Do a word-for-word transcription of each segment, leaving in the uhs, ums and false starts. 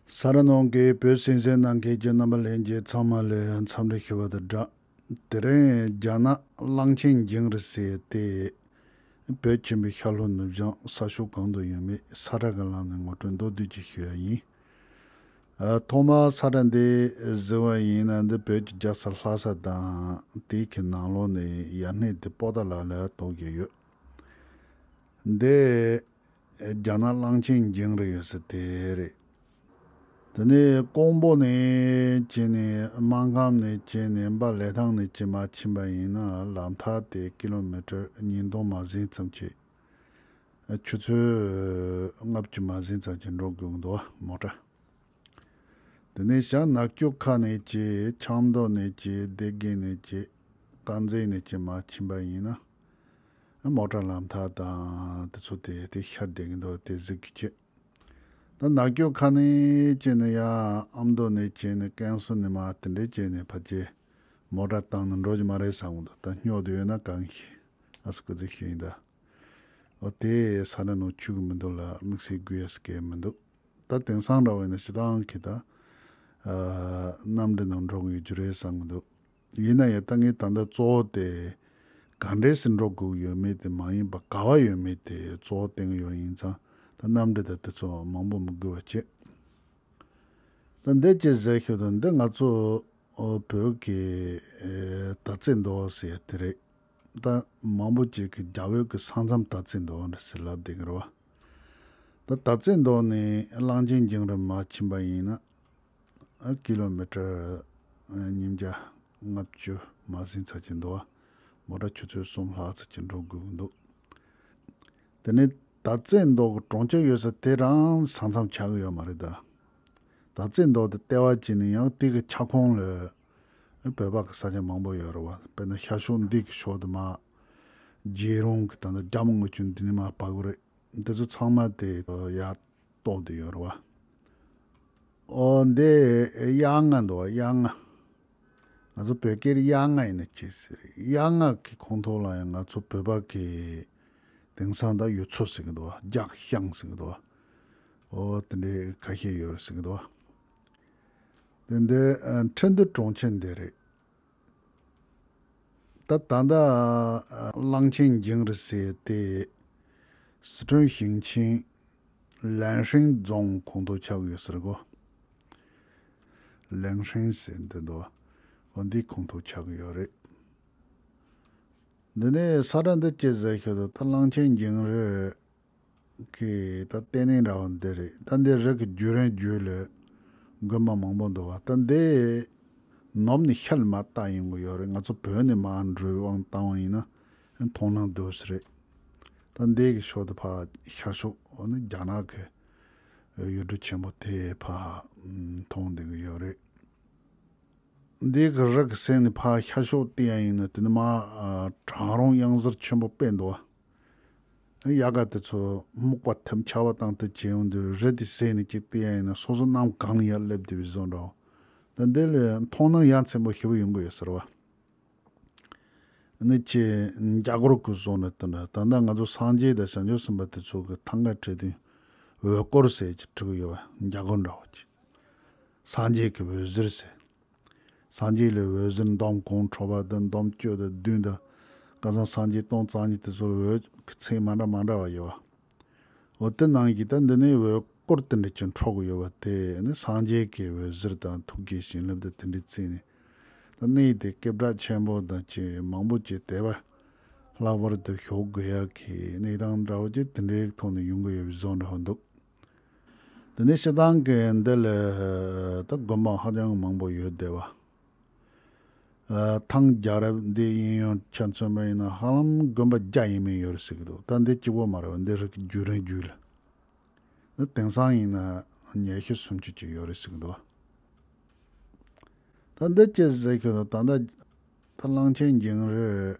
ས་ར་ནང་གི་བོད་གསན་གཟིགས་གནང་མཁན་གྱི་རྣམ་པ་ལྷན་རྒྱས་ཚང་མ་ལ་འཚམས་འདྲི་ཞུ་བ་དང་སྦྲགས། དེ་རིང་རྒྱ་ནག་གླང་ཆེན་ཇིང་རི་ཟེར་ཏེ་བོད་ཆེན་པོའི་ཤར་ལྷོ་ནུབ་བྱང་ས་ཕྱོགས་གང་དུ་ཡོད་མེད་ས་ཁྲ་གི་ལམ་ནས་ངོ་སྤྲོད་མདོར་བསྡུས་ཅིག་ཞུ་ཡ་ཡིན། ཨ། ཐོག་མར་ས་ཁྲ་འདི་གཟིགས་པ་ཡིན་ན་འདི་བོད་ཀྱི་རྒྱལ་ས་ལྷ་ས་དང་དེའི་གི་ནང་ལོགས་ནས་ཡར་སྣེ་དེ་པོ་ཏཱ་ལ་ལ་གཏོགས་ཀྱི་ཡོད། འདི་རྒྱ་ནག་གླང་ཆེན་ཇིང་རི་ཡོད་ས་དེ་རེད། དེ་ནས་ཀོང་པོ་ནས་བྱས་ནས་སྨར་ཁམས་ནས་བྱས་ནས་འབའ་ལི་ཐང་ནས་བྱས་མར་ཕྱིན་པ་ཡིན་ན་ལམ་ཐག་དེ་ཀི་ལོ་མི་ཊར་ཉིས་སྟོང་མ་ཟིན་ཙམ་ཅིག་ཆུ་ཚོད་ལྔ་བཅུ་མ་ཟིན་ཙམ་ཅིག་འགྲོ་དགོས་ཀྱི་འདུག་བ། མོ་ཊ། དེ་ནས་བྱས་ན་ནག་ཆུ་ཁ་ནས་བྱས། ཆབ་མདོ་ནས་བྱས། སྡེ་དགེ་ནས་བྱས། དཀར་མཛེས་ནས་བྱས་མར་ཕྱིན་པ་ཡིན་ན། མོ་ཊ་ལམ་ཐག་དང་དེ་ཚོ་དེ་དེ་ཤར་བསྡད་ཀྱི་འདུག་དེ་གཟིགས་རྒྱུ་བྱས། ད་ནག་ཆུ་ཁ་ནས་བྱས་ནས་ཡར་ཨ་མདོ་ནས་བྱས་ནས་ཀན་སུའུ་ནས་མར་དེ་འདྲས་བྱས་ནས་ཕར་བྱས་མོ་ཊ་བཏང་ནས་འགྲོ་རྒྱུ་མ་རེད་བསམ་གྱི་འདུག་ད་སྨྱོ་དུ་ཡོད་ན་གང་ཤེས། ཨ་སུ་ཀུ་ཙི་ཤེས་ཡིན་ད། འོ་དེ་ས་ན་ནང་ཆུ་གི་མི་འདུག་ལ་དམིགས་བསལ་དགོས་ཡ་སྐད་མི་འདུག་ད་དེང་སང་འདྲ་བ་ཡིན་ན་སྤྱིར་བཏང་གི་ད་ཨ་གནམ་གྲུ་ནང་འགྲོ་གི་ཡོད་རྒྱུ་རེད་བསམ་གྱི་འདུག་ཡིན་ན་ཡང་ད་ངས་ད་ལྟ་གཙོ་བོ་དེ་ག་འདྲས་སེ་འགྲོ་དགོས་ཀྱི་ཡོད་མེད་དེ་མ་ཡིན་པ་ག་བ་ཡོད་མེད་དེ་གཙོ་བོ་བསྟན་གྱི་ཡོད་ཡིན་ཙང་ད་གནམ་གྲུ་དང་དེ་ཚོ་མང་པོ་མི་དགོས་པ་བྱས། ད་འདི་ཅི་ཟེར་ཤོད་དང་འདི་ང་ཚོ་བོད་ཀྱི་ཨེ་དར་རྩེ་མདོ་ཟེར་དེ་རེད། ད་མང་པོ་ཅིག་གིས་རྒྱ་བོད་ཀྱི་ས་མཚམས་དར་རྩེ་མདོ་འདྲ་ཟེར་ལབ་བསྡད་ཀྱི་རེད་བ། ད་དར་རྩེ་མདོ་ནས་གླང་ཆེན་ཇིང་རི་མར་ཕྱིན་པ་ཡིན་ན། ཨ་ཀི་ལོ་མི་ཊར་ཨ་ཉིས་བརྒྱ་ལྔ་བཅུ་མ་ཟིན་ཙམ་ཅིག་འདུག་བ། མོ་ཊ་ཆུ་ཚོད་གསུམ་ལྷག་ཙམ་ཅིག་འགྲོ་དགོས་ཀྱི་འདུག་དེ་ནས་དར་རྩེ་མདོ་གི་གྲོང་ཁྱེར་ཡོད་ས་དེ་རང་ས་མཚམས་ཆགས་ཀྱི་ཡོད་མ་རེད་ད། དར་རྩེ་མདོ་དེ་ལྟེ་བ་བྱས་ནས་ཡང་དེ་གི་ཁྱབ་ཁོངས་ལ་བོད་པ་གི་ས་ཆ་མང་པོ་ཡོད་རེད་བ། དཔེར་ན་ཤར་ཕྱོགས་འདི་གི་ཕྱོགས་དེ་མར་རྒྱལ་རོང་གི་ད་ལྟ་རྒྱ་མོ་རྔུལ་ཆུ་འདི་ནས་མར་བབས་ཀྱི་རེད། འདི་ཚོ་ཚང་མ་དེ་ཡར་གཏོགས་བསྡད་ཡོད་རེད་བ། ཨོ་འདི་གཡག་རྔ་འདུག་བ། གཡག་རྔ། ང་ཚོ་བོད་སྐད་གཡག་རྔ་ཡིན་ན་ཅི་ཟེར། གཡག་རྔ་གི་ཁོངས་གཏོགས་ལ་ཡང་ང་ཚོ་བོད་པ་གི་དེང་སང་ད་ཡུལ་ཚོ་ཟེར་གི་འདུག་བ། རྒྱག་ཤང་ཟེར་གི་འདུག་བ། ཨོ་དེ་འདྲའི་ཁ་ཤས་ཡོད་རེད་ཟེར་གི་འདུག་བ། དེ་འདི་ཨ་ཁྲིན་ཏུའུ་གྲོང་ཁྱེར་འདི་རེད། ད་ད་ལྟ་ཨ་གླང་ཆེན་ཇིང་རི་ཟེར་དེ་སི་ཁྲོན་ཞིང་ཆེན་ལན་ཧྲིན་རྫོང་ཁོངས་གཏོགས་ཆགས་ཡོད་ཟེར་གོ། ལན་ཧྲིན་ཟེར་འདི་འདུག་འོ་འདི་ཁོངས་གཏོགས་ཆགས་ཡོད་རེད། འདི་ནས་ས་ཁྲ་འདི་ཅི་ཟེར་ཤོད་དུ་ད་གླང་ཆེན་ཇིང་རི་གི་ད་ལྟེ་གནས་འདྲ་བ་འདི་རེད། ད་འདི་རི་གི་རྒྱུད་རིང་རྒྱུད་ལ་དགོན་པ་མང་པོ་འདུག་བ། ད་འདི་ནུབ་ནས་ཤར་མར་བལྟ་ཡོང་གི་ཡོད་རེད། ང་ཚོ་བོད་ནས་མར་འགྲོའི་དབང་བཏང་བ་ཡིན་ན་མཐོང་སྣང་འདུག་ས་རེད། ད་འདི་གི་ཕྱོགས་དེ་ཕར་ཤར་ཕྱོགས་འོ་ན་རྒྱ་ནག་གི་ཡུལ་གྲུ་ཆེན་པོ་དེ་ཕར་མཐོང་བསྡད་ཀྱི་ཡོད་རེད། འདི་གི་རི་གི་གསེང་ནས་ཕར་ཤར་ཕྱོགས་བལྟས་ཡ་ཡིན་ན་དེ་ནས་མར་ཨ་གྲང་རོང་གཡང་གཟར་ཆེན་པོ་དཔེ་འདུག་བ། དབྱར་ཁ་དེ་ཚོ་སྨུག་པ་ཐིམ་ཆར་པ་བཏང་དུས་བྱེད་ཡོང་དུས་རི་དེའི་གསེང་ནས་ཅིག་བལྟས་ཡ་ཡིན་ན་སོ་སོ་གནམ་གང་ལ་ཡར་སླེབས་བསྡད་པའི་བཟོ་འདྲ་བ། ད་འདི་ལས་མཐོང་སྣང་ཡ་མཚན་པོ་ཞེ་པོ་ཡོང་གི་ཡོད་ཟེར་བ། ནི་ཅི་འཇའ་གུར་གྱི་བཟོ་ནི་དེ་འདྲ། ད་ལྟ་ང་ཚོ་སངས་རྒྱས་དང་བྱང་ཆུབ་སེམས་དཔའ་དེ་ཚོ་གི་ཐང་ག་བྲིས་དུས་འོད་སྐོར་ཟེར་གྱི་བྲིས་ཀྱི་ཡོད་པ། འཇའ་གུར་འདྲ་བོ་ཅིག་སངས་རྒྱས་ཀྱི་འོད་ཟེར་ཟེར། སངས་རྒྱས་ལ་འོད་ཟེར་འདོམ་གང་འཕྲོ་བ་དང་འདོམ་བཅུ་དང་བདུན་དང་། ཁ་སང་སངས་རྒྱས་སྟོང་རྩ་གཉིས་དེ་ཚོར་འོད་ཀྱི་ཚད་མ་འདྲ་མ་འདྲ་བ་ཡོད་པ། འོ་དེ་ནང་གི་ད་འདི་ནས་འོད་སྐོར་དེ་འདྲ་ཅིག་འཕྲོ་གི་ཡོད་པ་དེ་ནི་སངས་རྒྱས་ཀྱི་འོད་ཟེར་དང་ཐུགས་ཀྱི་བྱིན་རླབས་དང་དེ་འདྲའི་བརྩིས་ནས། ད་གནས་དེ་སྐད་གྲགས་ཆེན་པོ་དང་ཅིག་མང་པོ་ཅིག་དད་པ་ལྷག་པར་དུ་ཞུགས་དགོས་ཡག་གི་གནས་སྟངས་འདྲ་བོ་ཅིག་དེ་འདྲའི་ཐོག་ནས་ཡོང་གི་ཡོད་པའི་བཟོ་འདྲ་བོ་འདུག་དེ་ནས་སྤྱིར་བཏང་གི་འདི་ལ་ད་དགོན་པ་ཧ་ཅང་མང་པོ་ཡོད་བསྡད་པ། ཨ་ཐང་རྒྱལ་རབས་འདི་གཡས་གཡོན་ཆ་མཚོན་པ་ཡིན་ན་ཧ་ལམ་དགོན་པ་བརྒྱ་ཡས་མས་ཡོད་རེད་ཟེར་གི་འདུག་ད་འདི་གཅིག་པོ་མ་རེད་པ། འདི་རིགས་རྒྱུད་རིང་རྒྱུད་ལ། འདི་དེང་སང་ཡིན་ན་ཉི་ཤུ་སུམ་ཅུ་ཅིག་ཡོད་རེད་ཟེར་གི་འདུག་ད་འདི་ཅི་ཟེར་གི་འདུག་ད་ལྟ་ད་གླང་ཆེན་ཇིང་རི་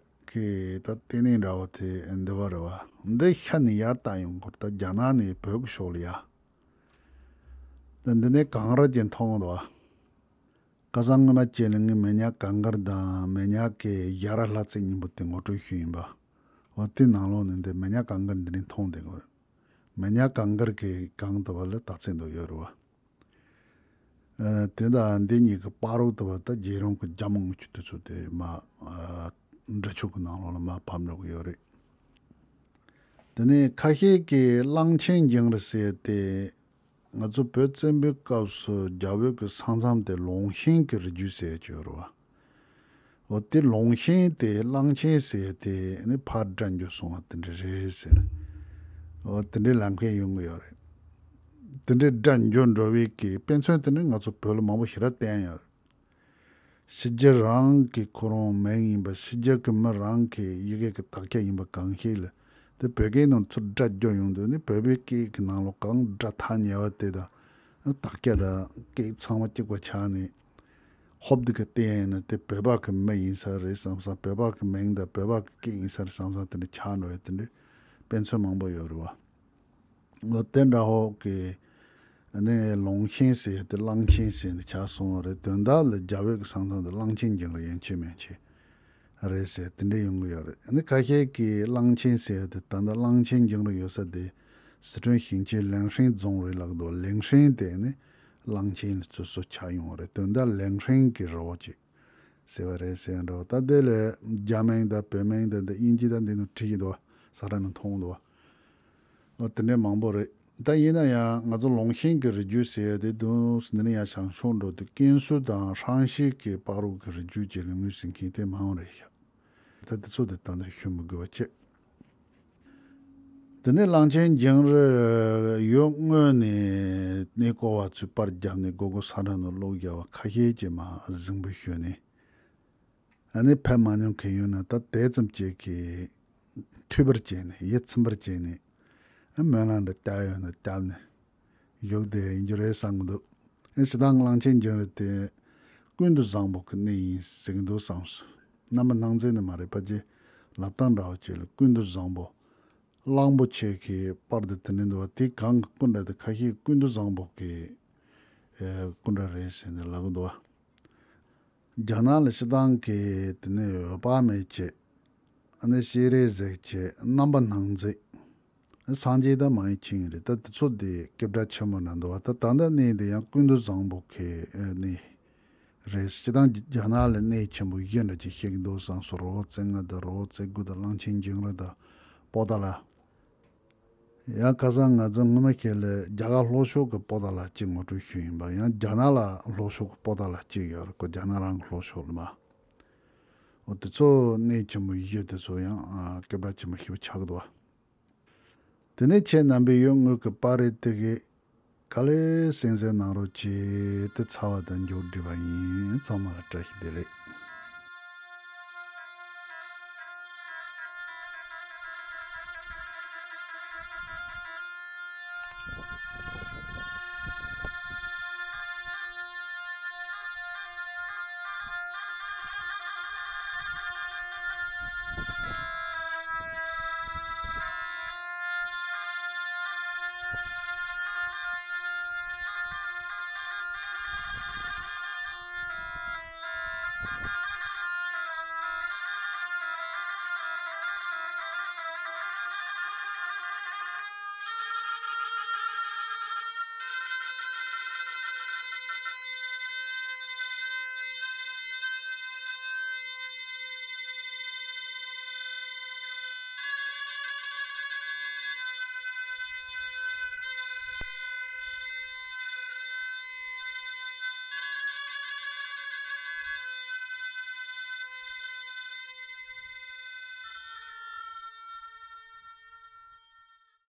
གི་ད་ལྟེ་གནས་འདྲ་བ་དེ་འདི་བ་རེད་པ། འདི་ཤར་ནས་ཡར་བལྟ་ཡོང་སྐོར་ད་རྒྱ་ནག་ནས་བོད་ཀྱི་ཕྱོགས་ལ་ཡ། ད་འདི་ནས་གངས་རི་ཅིག་མཐོང་འདུག་པ། ཁ་སང་སྔོན་མ་བྱས་ལ་ངས་མི་ཉག་གངས་དཀར་དང་མི་ཉག་གི་ཡ་ར་ལྷ་རྩེ་གཉིས་པོ་དེ་ངོ་སྤྲོད་ཞུས་ཡིན་པ། འོ་དེ་ནང་ལོགས་ནས་འདི་མི་ཉག་གངས་དཀར་འདི་ནས་མཐོང་བསྡད་ཀྱི་ཡོད་རེད། མི་ཉག་གངས་དཀར་གྱི་སྒང་དུ་བ་ལ་དར་རྩེ་མདོ་ཡོད་རེད་པ། ཨ་དེ་དང་འདི་གཉིས་ཀྱི་བར་དུ་བ་ད་རྒྱལ་རོང་གི་རྒྱ་མོ་དངུལ་ཆུ་དེ་ཚོ་དེ་མ་ཨ་འདྲ་ཆུ་གི་ནང་ལོགས་ལ་མ་ཕབ་འགྲོ་གི་ཡོད་རེད། དེ་ནས་ཁ་ཤས་ཀྱིས་གླང་ཆེན་འགྱིང་རི་ཟེར་ཏེ། ང་ཚོ་བོད་བཙན་པོའི་སྐབས་སུ་རྒྱ་བོད་ཀྱི་ས་མཚམས་དེ་ལུང་ཤིང་གི་རི་རྒྱུད་ཟེར་གྱི་ཡོད་རེད་བ། འོ་དེ་ལུང་ཤིང་དེ་གླང་ཆེན་ཟེར་དེ་ནི་ཕར་སྒྲ་འགྱུར་སོང་བ་དེ་འདྲ་རེད་ཟེར། འོ་དེ་འདྲའི་ལབ་མཁན་ཡོང་གི་ཡོད་རེད། དེ་འདྲའི་སྒྲ་འགྱུར་འགྲོ་བའི་གི་དཔེ་མཚོན་དེ་ནི་ང་ཚོ་བོད་ལ་མང་པོ་ཞེ་དྲག་བསྟན་ཡོད་རེད། ཕྱི་རྒྱལ་རང་གི་ཁོ་རང་མིང་ཡིན་པ། ཕྱི་རྒྱལ་གྱི་མི་རང་གི་ཡི་གེ་གི་དག་ཆ་ཡིན་པ་གང་ཞིག་ལ། དེ་བོད་སྐད་ནང་ཚུར་སྒྲ་བསྒྱུར་ཡོང་དུས་ནི་བོད་པའི་སྐད་ཀྱི་ནང་ལོགས་གང་སྒྲ་ཐག་ཉེ་བ་དེ་དང་། དག་ཆ་དང་སྐད་ཚང་མ་གཅིག་པ་ཆགས་ནས། ཧོབ་དེ་ག་བལྟས་ན་དེ་བོད་པ་གི་མི་ཡིན་ས་རེད་བསམ་བསམ། བོད་པ་གི་མིང་དང་བོད་པ་གི་སྐད་ཡིན་ས་རེད་བསམ་བསམ། དེ་འདྲ་ཆགས་འགྲོ་ཡ་དེ་འདྲ་དཔེ་མཚོན་མང་པོ་ཡོད་རེད་བ། འོ་དེ་འདྲ་ཧོ་གི་ནི་ལུང་ཤིང་ཟེར་ཡ་དེ་གླང་ཆེན་ཟེར་ནས་ཆགས་སོང་བ་རེད། དོན་དག་ལ་རྒྱ་བོད་ཀྱི་ས་མཚམས་དེ་གླང་ཆེན་འགྱིང་རི་ཡན་ཆད་མན་ཆད་རེད་ཟེར་དེ་འདྲ་ཡོང་གི་ཡོད་རེད། ནི་ཁ་ཤས་ཀྱིས་གླང་ཆེན་ཟེར་ཡ་དེ་ད་ལྟ་གླང་ཆེན་འགྱིང་རི་ཡོད་ས་དེ་སི་ཁྲོན་ཞིང་ཆེན་ལིང་ཧྲེང་རྫོང་རེད་ལབ་འདུག། ལིང་ཧྲེང་དེ་ནི་གླང་ཆེན་ལ་བཙུགས་སོ་ཆགས་ཡོང་བ་རེད། དོན་དག་ལིང་ཧྲེང་གི་རི་བོ་ཅིག་ཟེར་བ་རེད་ཟེར་འགྲོ། ད་དེ་ལས་རྒྱ་མིང་དང་བོད་མིང་དང་དེ་དབྱིན་ཇི་དང་འདི་ནང་བྲིས་ཀྱི་འདུག་བ། ས་ར་ནང་མཐོང་འདུག་བ། འོ་དེ་འདྲའི་མང་པོ་རེད། ད་ཡིན་ན་ཡང་ང་ཚོ་ལུང་ཤིང་གི་རི་རྒྱུད་ཟེར་ཡ་དེ་དུང་འདི་ནས་ཡང་བྱང་ཕྱོགས་འགྲོ་དུས་ཀན་སུའུ་དང་ཧྲང་ཞི་གི་བར་དུ་གི་རི་རྒྱུད་ཅིག་ལ་ངོས་ཟིན་མཁན་དེ་མང་བ་རེད་ཤག། ད་དེ་ཚོ་དེ་ད་ནས་ཞུ་མི་དགོས་པ་བྱས། དེ་ནས་གླང་ཆེན་འགྱིང་རི་ཡོད་སྔོན་ནས་གནས་སྐོར་བ་ཚོས་པར་བརྒྱབ་ནས་སྒོར་སྒོར་ས་ཁྲ་ནང་བླུགས་བཞག་པ་ཁ་ཤས་ཀྱིས་མར་གཟིགས་འབུལ་ཞུས་ནས། ཨ་ནི་ཕེབས་མ་མྱོང་མཁན་ཡོད་ན་ད་དེ་ཙམ་ཅིག་གིས་འཐུས་པར་བྱས་ནས་ཡིད་ཚིམ་པར་བྱས་ནས། ཨ་སྨོན་ལམ་འདྲ་བཏབ་ཡོད་ན་བཏབ་ནས་བཞུགས་བསྡད་ཡིན་རྒྱུ་རེད་བསམ་གྱི་འདུག། ཨ་ནི་སྤྱིར་བཏང་གླང་ཆེན་འགྱིང་རི་དེ་ཀུན་ཏུ་བཟང་པོ་གི་གནས་ཡིན་ཟེར་གྱི་འདུག་བསམ་སོང་། རྣམ་པ་སྣང་མཛད་ནི་མ་རེད་པ། ཅེས་ལབ་སྟངས་འདྲ་བ་ཅིག་ལ་ཀུན་ཏུ་བཟང་པོ། གླང་པོ་ཆེ་གི་པར་དེ་དེ་ནས་འདུག་བ། དེ་གང་གི་སྐུ་འདྲ་དེ་ཁ་ཤས་ཀུན་ཏུ་བཟང་པོ་གི་ཨེ་སྐུ་འདྲ་རེད་ཟེར་ནས་ལབ་གི་འདུག་བ། རྒྱ་ནག་ལ་སྤྱིར་བཏང་གི་དེ་ནས་འོད་དཔག་མེད་བྱས། ཨ་ནི་སྤྱན་རས་གཟིགས་བྱས། རྣམ་པ་སྣང་མཛད། སངས་རྒྱས་དང་མ་ཡི་ཆིངས་རེད། ད་དེ་ཚོ་དེ་སྐད་གྲགས་ཆེན་པོ་ན་འདུག་བ། ད་ད་ལྟ་གནས་དེ་ཡང་ཀུན་ཏུ་བཟང་པོ་གི་ཨེ་གནས་རེད། སྤྱིར་བཏང་རྒྱ་ནག་ལ་གནས་ཆེན་པོ་བཞི་འདྲ་ཅིག་བཤད་ཀྱི་འདུག་བསམ་སོང་། རི་བོ་རྩེ་ལྔ་དང་། རི་བོ་རྩེ་དགུ་དང་། གླང་ཆེན་འགྱིང་རི་དང་། པོ་ཏཱ་ལ། ཡང་ཁ་སང་ང་ཚོ་སྔོན་མ་ཁེ་ལས་རྒྱ་གར་ལྷོ་ཕྱོགས་ཀྱི་པོ་ཏཱ་ལ་གཅིག་ངོ་སྤྲོད་ཞུས་ཡིན་པ། ཡང་རྒྱ་ནག་ལ་ལྷོ་ཕྱོགས་ཀྱི་པོ་ཏཱ་ལ་གཅིག་ཡོད་རེད་ཀོ། རྒྱ་ནག་རང་གི་ལྷོ་ཕྱོགས་ལ་མ། འོ་དེ་ཚོ་གནས་ཆེན་པོ་བཞི་དེ་ཚོ་ཡང་ཨ་སྐད་གྲགས་ཆེན་པོ་ཞེ་པོ་ཆགས་འདུག་བ། དེ་ནས་ཁྱེད་རྣམ་པས་ཡོད་དངུལ་གྱི་པར་རིས་དེ་གའི་ག་ལེར་གསན་གཟིགས་གནང་རོགས་གྱིས། དེ་ཚར་བ་དང་མཇུག་སྒྲིལ་བ་ཡིན། ཚང་མ་ལ་བཀྲ་ཤིས་བདེ་ལེགས།